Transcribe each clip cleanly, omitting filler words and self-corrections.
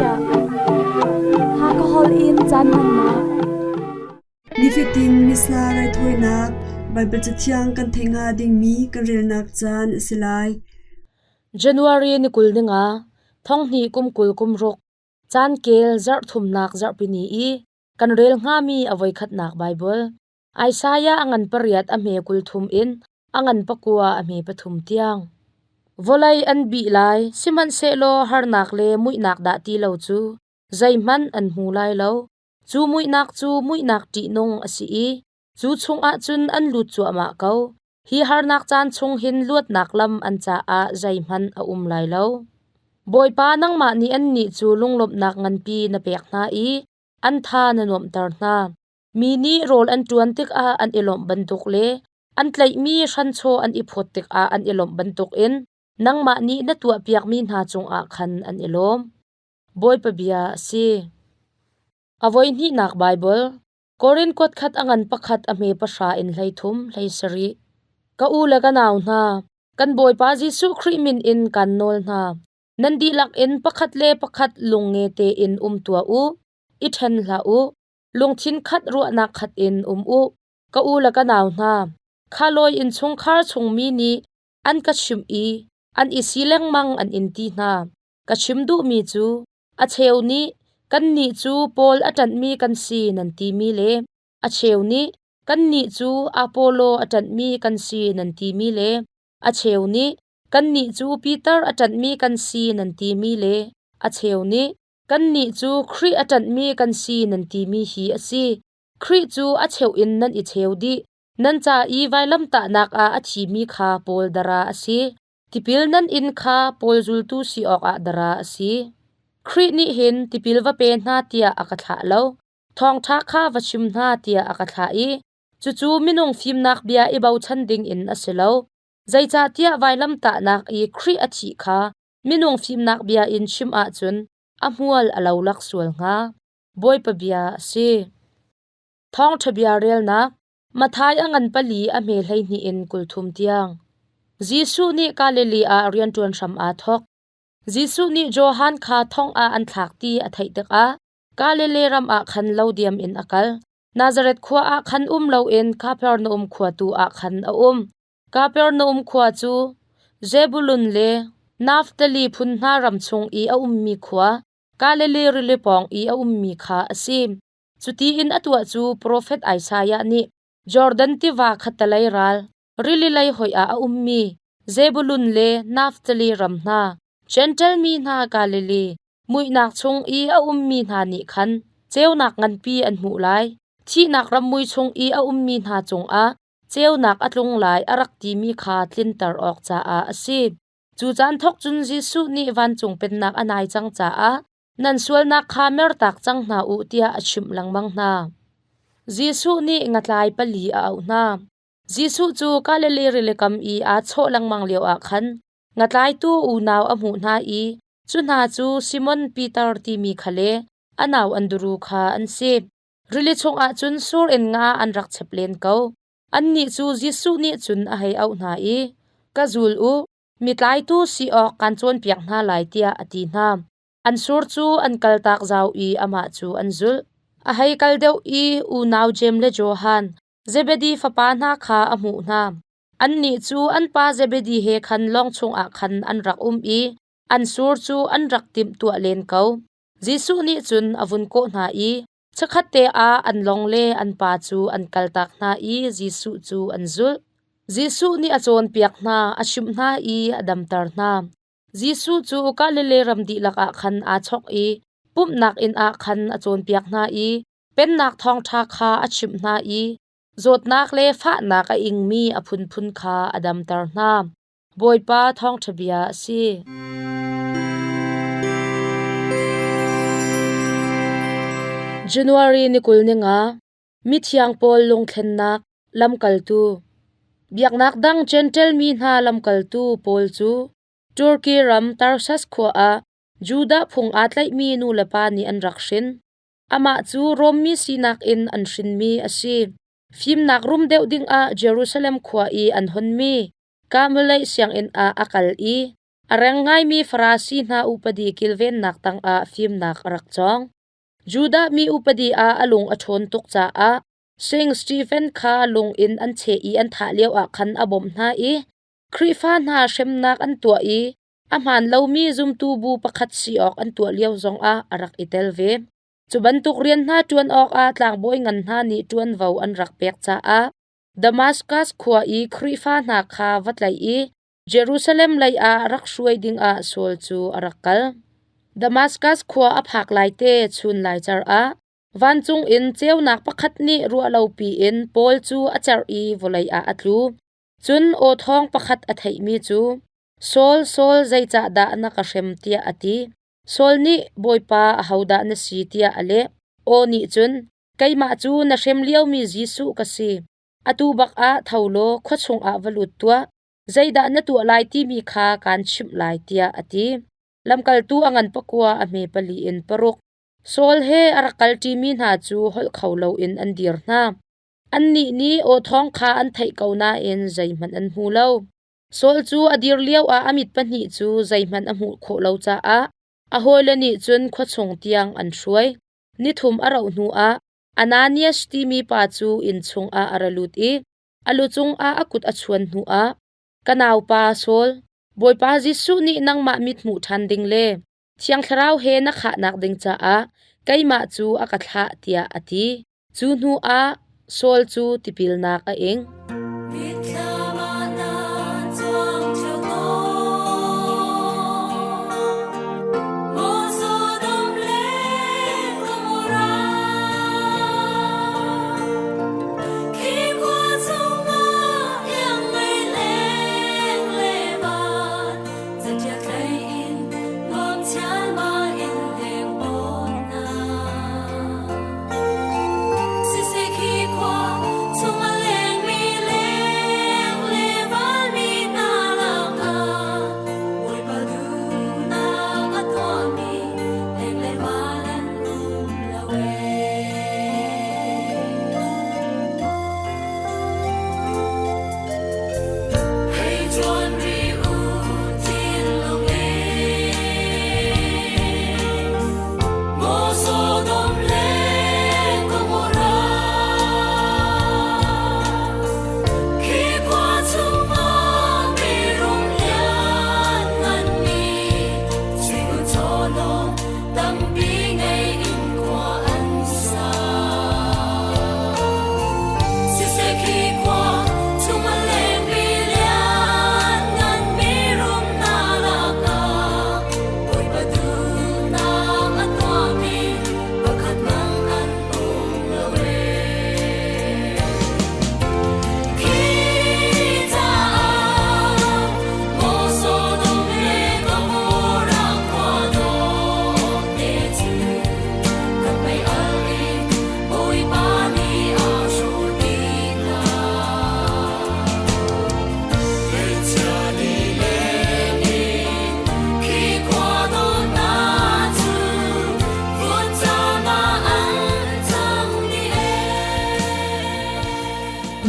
chiah. Hakha holh in caan hmannak. Nifatin Missa raithawinak Baibal Cathiang kan theih hnga dingmi kan relnak caan a si lai. January ni 20 ni nga, thong hnih kum 20 kum ruk, caan kel zarh thumnak zarhpini i kan rel hngami a voikhatnak Baibal. Isaiah a ngan pariat a hme 30 in a ngan pakua a hme pathum tiang. Vawlei an bih lai, sihmanhsehlaw harnak le muihnak dah ti lo cu zeihmanh an hmu lai lo. Cu muihnak cu muihnak ṭihnung a si i cu chungah cun an lut cuahmah ko. Hi harnak caan chung hin luatnak lam an caah zeihmanh a um lai lo. Bawipa nangmah nih annih cu lunglawmhnak nganpi na pek hna i an tha na nuamhter hna. Mi nih rawl an ṭuan tikah an i lawmh bantuk le an tlaihmi hranchaw an i phawt tikah an i lawmh bantukin nangmah nih na tuahpiakmi hna cungah khan an i lawm. Bawipa bia a si. A voihnihnak Baibal Korin kuat khat a ngan pakhat a hme pahra in 13 17. Ka u le ka nau hna, kan Bawipa Jesuh Khrih min in kan nawl hna. Nan dihlak in pakhat le pakhat lungnge tein um tuah u, i ṭhen hlah u. Lungthin khat ruahnak khat in um u. Ka u le ka nau hna, kha lawi innchungkhar chungmi nih an ka chimh i an i si lengmang an in ti hna. Ka chim duhmi cu a cheu nih kannih cu Paul a ṭanhmi kan si nan timi le a cheu nih kannih cu Apollo a ṭanhmi kan si nan timi le a cheu nih kannih cu Peter a ṭanhmi kan si nan timi le a cheu nih kannih cu Khrih a ṭanhmi kan si nan timi hi a si. Khrih cu a cheu in nan i cheu dih. Nan ca i vailamtahnak ah a thimi kha Paul dara a si. Tipil nan in kha Paul zultu si awkah dara a si. Khrih nih hin tipil va pe hna tiah a ka thlah lo. Thawngṭha kha va chim hna tiah a ka thlah i cucu minung fimnak bia i bochan dingin a si lo. Zeicahtiah vailamtahnak i Khrih a thih kha minung fimnak bia in chim ahcun a hmual a lo lak sual hnga. Bawipa bia a si. Thawngṭha bia relnak Matthai a ngan pali a hme 12 in 30 tiang. Jesuh nih Galilee ah rianṭuan hram aa thawk. Jesuh nih Johan kha thong ah an thlak ti a theih tikah Galilee ram ah khan lo diam in a kal. Nazareth khua ah khan um loin Kapernaum khua tu ah khan a um. Kapernaum khua cu Zebulun le Naftali phun hna ram chung i a ummi khua, Galilee rili pawng i a ummi kha a si. Cuti in a tuah cu profet Isaiah nih Jordan tiva khattelei ral, rili lei hoih ah a ummi Zebulun le Naftali ram hna, Jentail mi hna Galilee, muihnak chung i a ummi hna nih khan ceunak nganpi an hmuh lai. Thihnak rammui chung i a ummi hna cungah ceunak a tlung lai a rak timi kha tlinter awk caah a si. Cu caan thawk cun Jesuh nih vancung pennak a nai cang caah nan sualnak kha mertak cang hna u tiah a chimh lengmang hna. Jesuh nih ngatlai pali a auh hna. Jesuh cu Galilee rilikam i aa chawh lengmang lioah khan ngatlaitu unau a hmuh hna i cu hna cu Simon Peter timi kha le a nau Andru kha an si. Rili chungah cun sur in nga an rak chep len ko. Annih cu Jesuh nih cun a hei auh hna i, Ka zul u, mi tlaitu si awk kaan cawnpiak hna lai tiah a ti hna. An sur cu an kaltak zau i amah cu an zulh. A hei kal deuh i unau Jeim le Johan, Zebedi fapa hna kha a hmuh hna. Annih cu an pa Zebedi he khan lawng chungah khan an rak um i an sur cu an rak timhtuah len ko. Jesuh nih cun a vun kawh hna i chikkhatte ah an lawng le an pa cu an kaltak hna i Jesuh cu an zulh. Jesuh nih a cawnpiak hna, a chimh hna i a damter hna. Jesuh cu Galilee ram dihlak ah khan aa chawk i pumhnak inn ah khan a cawnpiak hna i Pennak thawngṭha kha a chimh hna i zawtnak le fahnak a ingmi a phunphun kha a damter hna. Bawipa thawngṭha bia a si. January ni 20 ni nga, Mithiang Paul lungthlennak lamkaltu. Biaknak dang Jentail mi hna lamkaltu Paul cu Turkey ram Tarsus khua ah Judah phung aa tlaihmi nulepa nih an rak hrin. Amah cu Rom mi sinak in an hrinmi a si. Fimnak rum deuh dingah Jerusalem khua i an honmi Gamaliel sianginn ah a kal i A reng ngaimi Farasi hna upadi kilvennak tangah fimnak a rak cawng. Judah mi upadi ah a lung a ṭhawn tuk caah Saint Stephen kha lung in an cheh i an thah lioah khan a bawmh hna i Khrihfa hna hremnak an tuah i a hmaan lomi zumtu bu pakhat si awk an tuah lio zongah a rak i tel ve. Cu bantuk rian hna ṭuan awkah tlangbawi ngan hna nih ṭuanvo an rak pek caah Damaskas khua i Khrihfa hna kha va tlaih i Jerusalem lei ah rak hruai dingah Saul cu a rak kal. Damaskas khua a phak laite chun laicer ah vancung in ceunak pakhat nih ruahlopi in Paul cu a cerh i vawlei ah a tlu. Cun aw thawng pakhat a theihmi cu, Saul, Saul, zeicahdah na ka hrem tiah a ti. Saul nih, Bawipa, ahodah na si tiah a leh. Aw nih cun, Keimah cu na hrem liomi Jesuh ka si. Atu bak ah tho law khua chungah va lut tuah. Zeidah na tuah lai timi kha kaan chimh lai tiah a ti. Lamkaltu a ngan pakua a hme pali in paruk. Saul he a rak kalṭimi hna cu holh kho loin an dir hna. Annih nih aw thawng kha an theih ko nain zeihmanh an hmu lo. Saul cu a dir lioah a mit pahnih cu zeihmanh a hmuh khawh lo caah a hawile nih cun khua chung tiang an hruai. Nithum a rauh hnuah Ananias timi pa cu inn chungah a ra lut i a lu cungah a kut a chuan hnuah, Ka naupa Saul, Bawipa Jesuh nih nangmah mit hmuh ṭhan ding le Thiang Thlarau he na khahnak ding caah keimah cu a ka thlah tiah a ti. Cu hnuah Saul cu tipilnak a ing.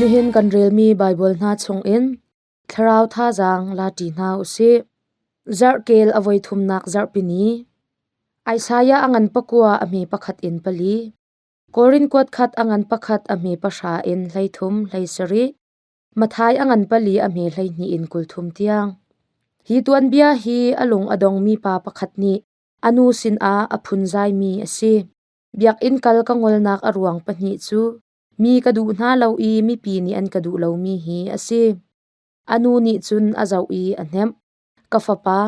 Nihin kan relmi Baibal hna chungin thlarau thazaang la ṭi hna u sih. Zarhkel a voi thumnak zarhpini. Isaiah a ngan pakua a hme pakhat in pali. Korin kuat khat a ngan pakhat a hme pahra in hleithum hleisarih. Mathai a ngan pali a hme 12 in 30 tiang. Hi tuanbia hi a lung a dongmi pa pakhat nih a nu sinah a phunzaimi a si. Biakinn kal ka ngolnak a ruang pahnih cu mi ka duh hna lo i mipi nih an ka duh lomi hi a si. A nu nih cun a zoh i a hnemh. Ka fapa,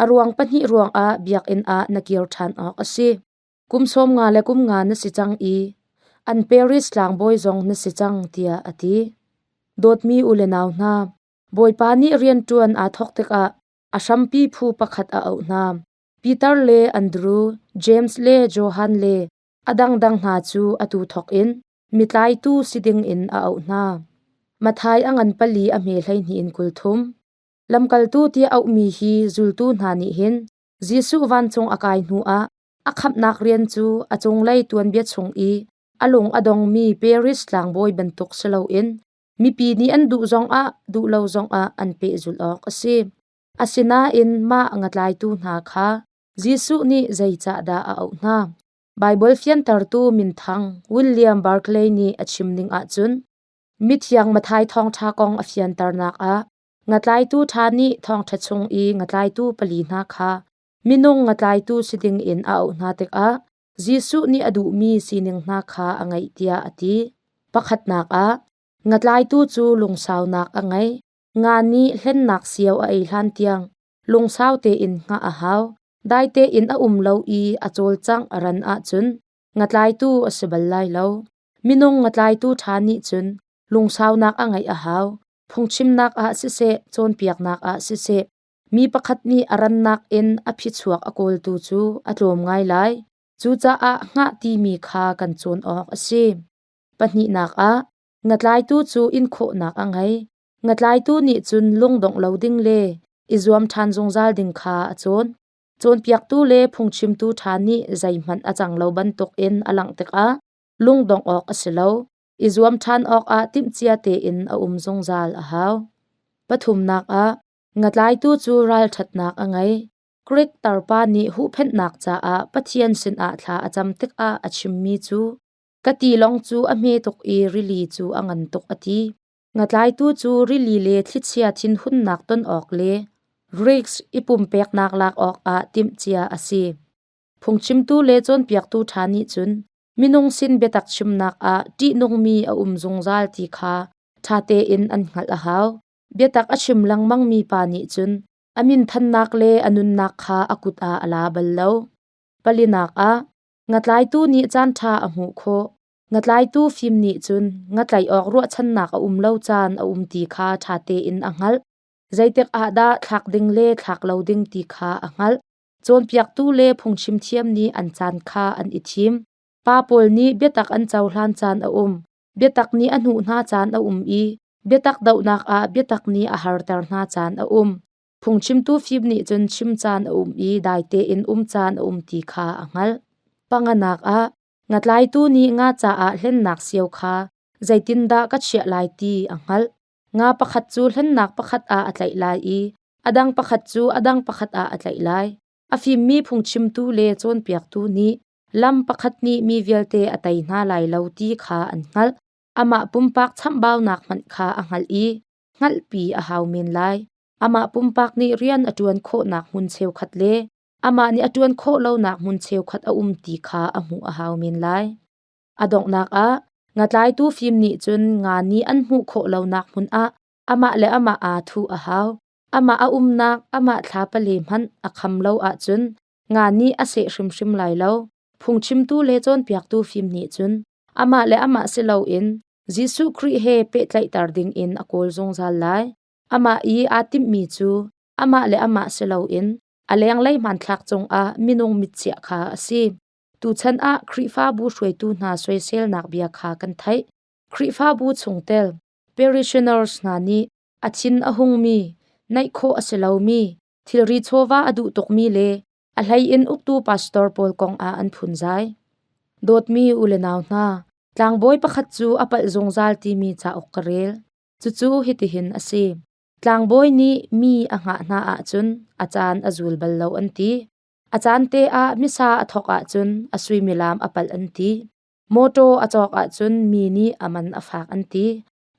a ruang pahnih ruangah biakinn ah na kir ṭhan awk a si. Kum 50 le kum nga na si cang i an Paris tlangbawi zong na si cang tiah a ti. Dawtmi u le nau hna, Bawipa nih rianṭuan aa thawk tikah a hrampi phu pakhat a auh hna. Peter le Andru, James le Johan le a dangdang hna cu atu thawk in mitlaitu si dingin a auh hna. Mathai a ngan pali a hme 12 in 30. Lamkaltu tiah auhmi hi zultu hna nih hin Jesuh vancung a kai hnuah a khamhnak rian cu a cunglei tuanbia chung i a lung a dongmi Paris tlangbawi bantuk si loin mipi nih an duh zongah duh lo zongah an pehzulh awk a si. Asinain mah ngatlaitu hna kha Jesuh nih zeicahdah a auh hna? Baibal fiantertu minthang William Barclay nih a chim ning ahcun Mithiang Matthai thawngṭha kong a fianternak ah ngatlaitu ṭha nih thawngṭha chung i ngatlaitu pali hna kha minung ngatlaitu si dingin a auh hna tikah Jesuh nih a duhmi sining hna kha a ngeih tiah a ti. Pakhatnak ah, ngatlaitu cu lungsaunak a ngei. Nga nih hlennak sio a ei hlan tiang lungsau tein hngah a hau. Dai tein a um lo i a cawlcangh a ran ahcun ngatlaitu a si bal lai lo. Minung ngatlaitu ṭha nih cun lungsaunak a ngeih a hau. Phungchimnak ah siseh, cawnpiaknak ah siseh, mi pakhat nih a rannak in a phichuak a kawltu cu a tlawm ngai lai. Cucaah hngah timi kha kan cawn awk a si. Pahnihnak ah, ngatlaitu cu inkhawhnak a ngei. Ngatlaitu nih cun lungdongh lo ding le i zuam ṭhan zungzal ding kha a cawn. Cawnpiaktu le phungchimtu ṭha nih zeihmanh a cang lo bantukin a langh tikah lungdongh awk a si lo. I zuam ṭhan awkah timhcia tein a um zungzal a hau. Pathumnak ah, ngatlaitu cu ralṭhatnak a ngei. Greek tarpa nih huhphenhnak caah Pathian sinah thla a cam tikah a chimmi cu, Ka tilawng cu a hme tuk i rili cu a ngan tuk a ti. Ngatlaitu cu rili le thlichia thinhunnak ton awk le risk i pumpeknak lak awkah timhcia a si. Phungchimtu le cawnpiaktu ṭha nih cun minung sin biatak chimnak ah ṭihnungmi a um zungzal ti kha ṭha tein an hngalh a hau. Biatak a chim lengmangmi pa nih cun a minthannak le a nunnak kha a kut ah a la bal lo. Palinak ah, ngatlaitu nih caanṭha a hmuh khawh. Ngatlaitu fim nih cun ngatlaih awk ruahchannak a um lo caan a um ti kha ṭha tein a hngalh. Zeitik ah dah thlak ding le thlak lo ding ti kha a hngalh. Cawnpiaktu le phungchim thiam nih an caan kha an i thim. Pa pawl nih biatak an cohlan caan a um. Biatak nih a hnuh hna caan a um i biatak dohnak ah biatak nih a harter hna caan a um. Phungchimtu fim nih cun chim caan a um i dai tein um caan a um ti kha a hngalh. Panganak ah, ngatlaitu nih nga caah hlennak sio kha zeitindah ka chiah lai ti a hngalh. Nga pakhat cu hlennak pakhat ah a tlaih lai i a dang pakhat cu a dang pakhat ah a tlaih lai. A fimmi phungchimtu le cawnpiaktu nih lam pakhat nih mi vialte a tei hna lai lo ti kha an hngalh. Amah pumpak chamhbaunak hmanh kha a hngalh i hngalhpi a hau men lai. Amah pumpak nih rian a ṭuan khawhnak hmun cheukhat le amah nih a ṭuan khawh lonak hmun cheukhat a um ti kha a hmuh a hau men lai. A donghnak ah, ngatlaitu fim nih cun nga nih an hmuh khawh lonak hmun ah amah le amah aa thuh a hau. Amah a umnak, amah thla pali hmanh a kham lo ahcun nga nih a seh hrimhrim lai lo. Phungchimtu le cawnpiaktu fim nih cun amah le amah si loin Jesuh Khrih he pehtlaihter dingin a kawl zungzal lai. Amah i aa timhmi cu amah le amah si loin a lenglei hmanthlak cungah minung mitchiah kha a si. Tuchan ah Khrihfabu hruaitu hna soiselnak bia kha kan theih. Khrihfabu chungtel parishioners hna nih a thin a hungmi, naih khawh a si lomi, thilri chawva a duh tukmi le a hleiin uktu pastor pawl kong ah an phunzai. Dawtmi u le nau hna, tlangbawi pakhat cu a palh zungzal timi cauk ka rel. Cucu hitihin a si. Tlangbawi nih mi a hngah hna ahcun a caan a zul bal lo an ti. A caan te ah misa a thawk ahcun a suimilam a palh an ti. Mawṭaw a cawk ahcun mi nih a man a fak an ti.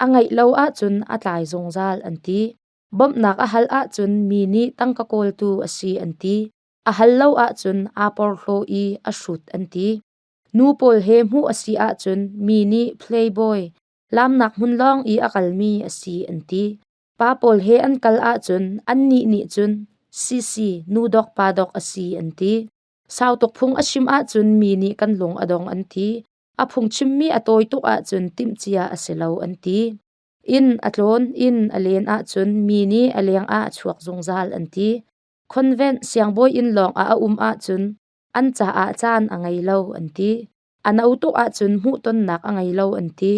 A ngeih lo ahcun a tlai zungzal an ti. Bawmhnak a hal ahcun mi nih tangka kawltu a si an ti. A hal lo ahcun aa porhlaw i a hrut an ti. Nu pawl he hmuh a si ahcun mi nih playboy, lamnak hmun lawng i a kalmi a si an ti. Pa pawl he an kal ahcun annih nih cun sisi nu dok pa dok a si an ti. Sau tuk phung a chim ahcun mi nih kan lung a dong an ti. A phung chimmi a tawi tuk ahcun timhcia a si lo an ti. Inn a tlawn, inn a len ahcun mi nih a leng ah a chuak zungzal an ti. Convent siangbawi inn lawng ah a um ahcun an caah caan a ngei lo an ti. A no tuk ahcun hmuhtonnak a ngei lo an ti.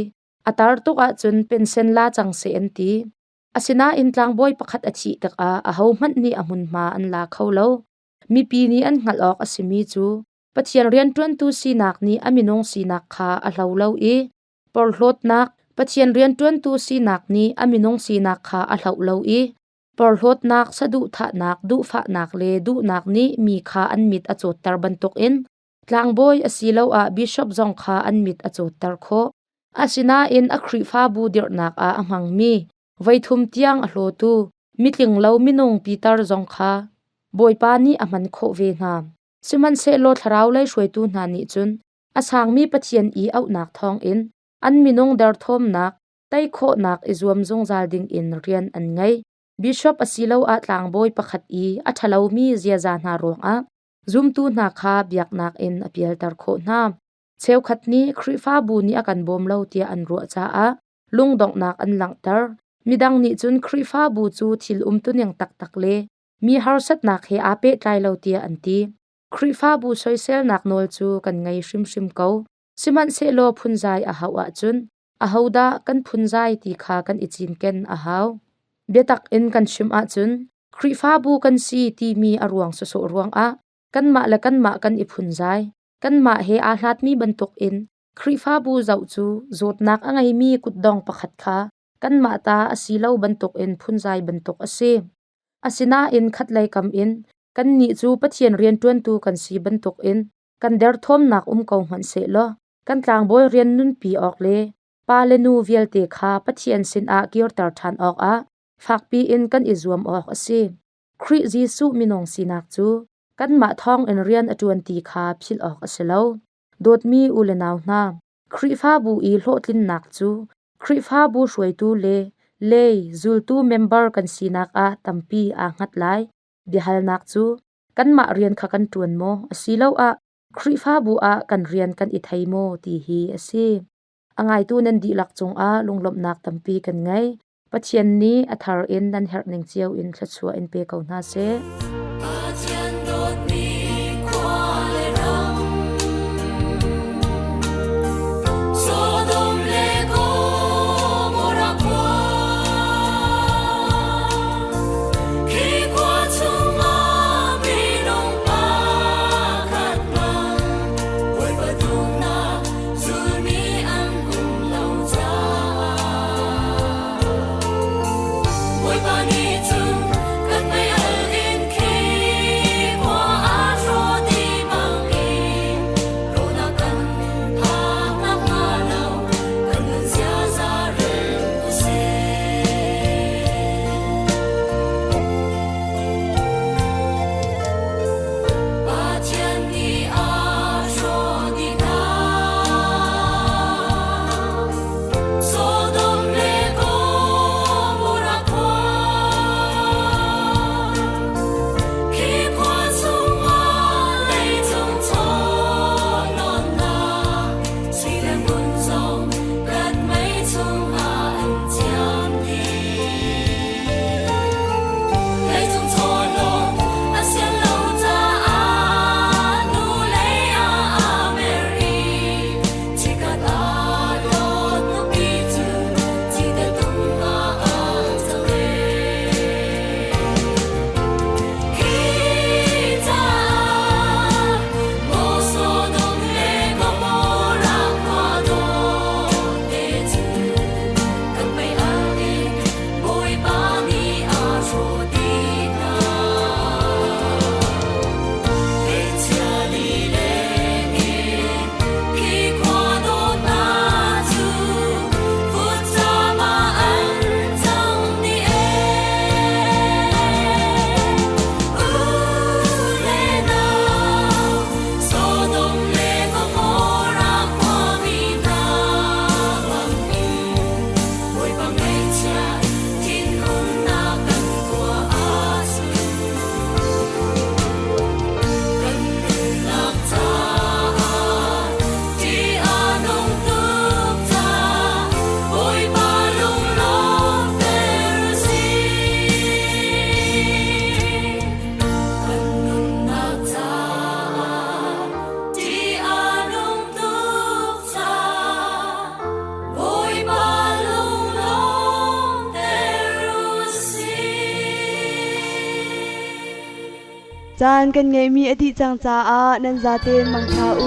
A tar tuk ahcun pensen la cang seh an ti. Asinain tlangbawi pakhat a thih tikah ahohmanh nih a hmunhma an la kho lo. Mipi nih an hngalh awk a simi cu Pathian rianṭuantu sinak nih a minung sinak kha a hlo lo i porhlawtnak Pathian rianṭuantu sinak nih a minung sinak kha a hloh lo i Porhlawtnak, saduhthahnak, duhfahnak le duhnak nih mi kha an mit a cawtter bantukin tlangbawi asiloah bishop zong kha an mit a cawtter khawh. Asinain a Khrihfabu dirhnak ah a hmangmi voithum tiang a hlawtu mitlinglo minung Peter zong kha Bawipa nih a hman khawh ve hna. Sihmanhsehlaw thlarau lei hruaitu hna nih cun a sangmi Pathian i auhnak thawngin an minung derthawmnak tei khawhnak i zuam zungzal dingin rian an ngei. Bishop asiloah tlangbawi pakhat i a ṭhalomi ziaza hna ruangah zumtu hna kha biaknak in a pialter khawh hna. Cheukhat nih Khrihfabu nih a kan bawm lo tiah an ruah caah lungdonghnak an langhter. Midang nih cun Khrihfabu cu thil umtuning taktak le mi harsatnak he aa pehtlai lo tiah an ti. Khrihfabu soiselnak nawl cu kan ngei hrimhrim ko. Sihmanhsehlaw phunzai a hauh ahcun ahodah kan phunzai ti kha kan i cinken a hau. Biatak in kan chim ahcun Khrihfabu kan si timi a ruang sawsawh ruangah kanmah le kanmah kan i phunzai. Kanmah he aa hlatmi bantukin Khrihfabu zoh cu zawtnak a ngeimi kutdong pakhat kha kanmah ta a si lo bantukin phunzai bantuk a si. Asinain khatlei kam in kannih cu Pathian rianṭuantu kan si bantukin kan derthawmnak um ko hmanh sehlaw kan tlangbawi rian nunpi awk le pa le nu vialte kha Pathian sinah kirter ṭhan awkah fakpi in kan i zuam awk a si. Khrih Jesuh minung sinak cu kanmah thawngin rian a ṭuan ti kha philh awk a si lo. Dawtmi u le nau hna, Khrihfabu i hlawhtlinnak cu Khrihfabu hruaitu le lei zultu member kan sinak ah tampi aa hngat lai. Biahalnak cu kanmah rian kha kan ṭuan maw asiloah Khrihfabu ah kan rian kan i thei maw ti hi a si. A ngaitu nan dihlak cungah lunglawmhnak tampi kan ngei. Pathian nih a thar in nan herh ning cio in thluachuah in pe ko hna seh. Pathian dawtmi khua le ram Sodom le Gomorrah khua Khi khua chungah minung pakhat bang Bawipa duhnak zulmi an um lo caah Bawipa nih cun kan mei in khi khua a hrawh dih bangin rawhnak kan phak nakhnga lo kan nun ziaza rem u sih. Pathian nih a hrawh dih hna. Sodom le Gomorrah khua khi khua chungah leicung chawhlawnnak sui le ngun zong kan mei chungah an ciam dih. Leicung chawhlawn a sian lo caah nu lei ah aa mer i chikkhat ah Lot nupi cu cite tung ah aa cang ve. Khi caah maw Sodom le Gomorrah khua dawhte cu kan mei alh in Bawipa nih a hrawh dih hna. Hleichia lileng in khi khua dawtnak cu vutcam ah an cang dih ee. U le nau, Sodom le Gomorrah khuami hna bangin Bawipa ngaihchia thinhunnak kan tuah ahcun kan nunnak caah ṭih a nung tuk caah Bawipa lunglawmhter u sih. Kan nunnak caah ṭih a nung tuk caah Bawipa lunglawmhter u sih. Caan kan ngeihmi a dih cang caah nan zaten mangṭha u.